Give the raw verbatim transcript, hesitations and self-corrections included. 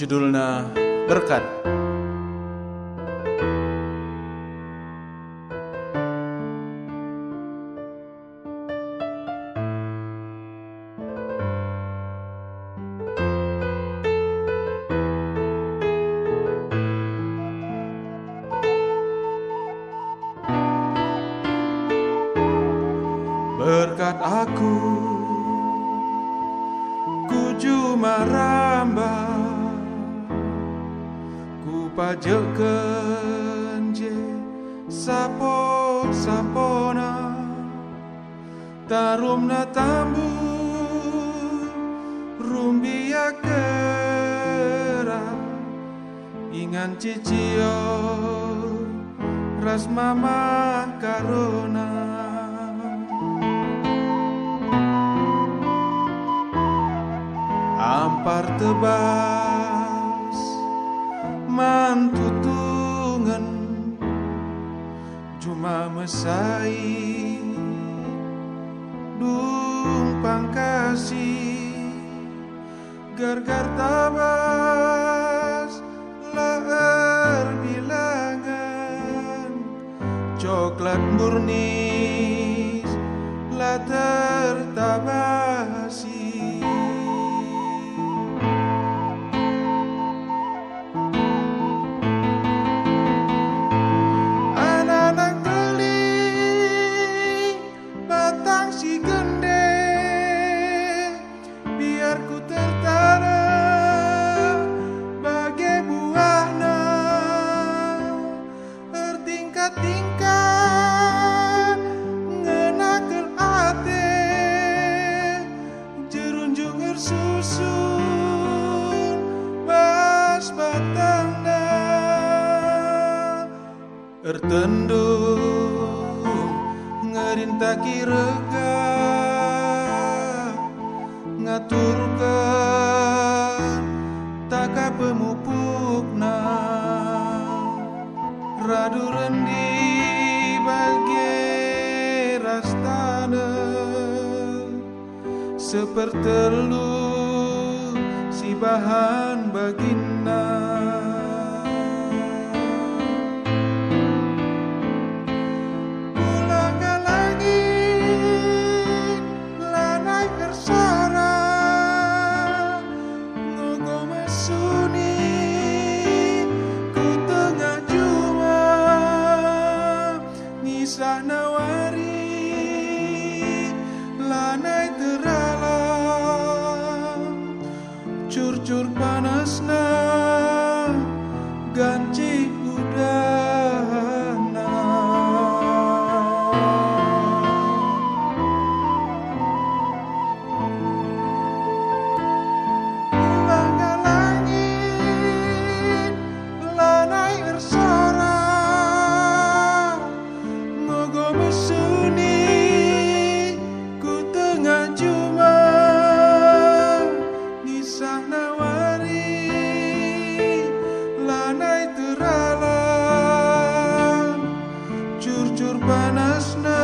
Judulna Berkat. Berkat aku ku juma rambah, ku pajekken je sapo-sapona. Tarumna tambur, rumbia kera, ingan cicio ras mamah karona. Ampar tebas man tutungen, juma mesai dung pangkasi, gargar tabas la erbilangen, coklat murnis la tertabasi. Anak-anak teli, batang si gende, biar ku tertanam bage buahna, ertingkat-tingkat ngena kel ate, jerunjung ersusun bas batangna. Ertendung ngerintaki rega, ngaturken taka pemupukna, radu rendi bage ras taneh. Sepertelu si bahan baginna. Pulangga langit lanai ersora, ngogo mesuni ku tengah juma. Ngisahna wari lanai teralang, curcur panasna gancih udahna. Pulangga langit lanai ersora, ngogo mesuni ku tengah juma. Ngisahna wari lanai teralang, curcur panasna